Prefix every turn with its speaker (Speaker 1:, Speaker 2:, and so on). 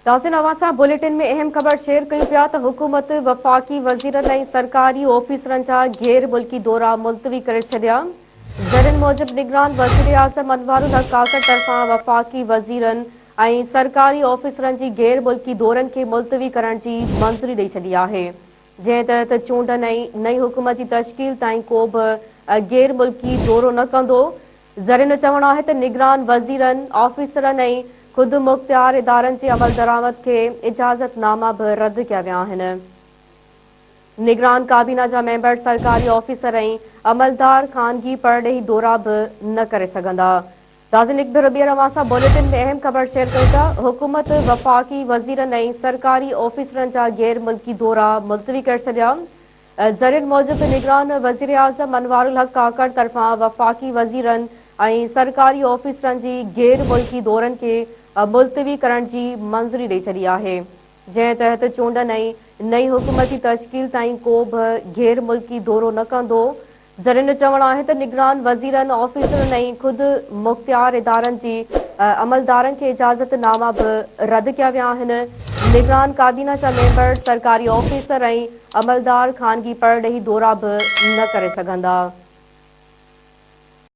Speaker 1: ناظرين اوهان سان بليٽن ۾ اهم خبر شيئر ڪيون پيا ته حڪومت وفاقي وزيرن ۽ سرڪاري آفيسرن جا غير ملڪي دورا ملتوي ڪري ڇڏيا. ذريعن موجب نگران وزيراعظم انوار الحق ڪاڪڙ طرفان وفاقي وزيرن ۽ سرڪاري آفيسرن جي غير ملڪي دورن کي ملتوي ڪرڻ جي منظوري ڏئي ڇڏي آهي جنهن تحت چونڊن ۽ نئين حڪومت جي تشڪيل تائين ڪو به غير ملڪي دورو نه ڪندو. ذريعن جو چوڻ آهي ته نگران وزيرن، آفيسرن ۽ خودمختيار ادارن جي عملدرآمد کي اجازت ناما به رد ڪيا ويا آهن. نگران ڪابينا جا ميمبر سرڪاري آفيسر ۽ عملدار خانگي پرڏيهي دورا به نه ڪري سگهندا. ناظرين هڪ ڀيرو ٻيهر اوهان سان بليٽن ۾ اهم خبر شيئر ڪيون ٿا، حڪومت وفاقي وزيرن ۽ سرڪاري آفيسرن جا غير ملڪي دورا ملتوي ڪري ڇڏيا. ذريعن موجب نگران وزيراعظم انوار الحق ڪاڪڙ طرفان وفاقي وزيرن ۽ سرڪاري آفيسرن جي غير ملڪي دورن کي ملتوي ڪرڻ جي منظوري ڏئي ڇڏي آهي جنهن تحت چونڊن ۽ نئين حڪومت جي تشڪيل تائين ڪو به غير ملڪي دورو نه ڪندو. ذريعن جو چوڻ آهي ته نگران وزيرن، آفيسرن ۽ خود مختيار ادارن جي عملدارن کي اجازت ناما به رد ڪيا ويا آهن. نگران ڪابينا جا ميمبر، سرڪاري آفيسر ۽ عملدار خانگي پرڏيهي دورا به نه ڪري سگهندا.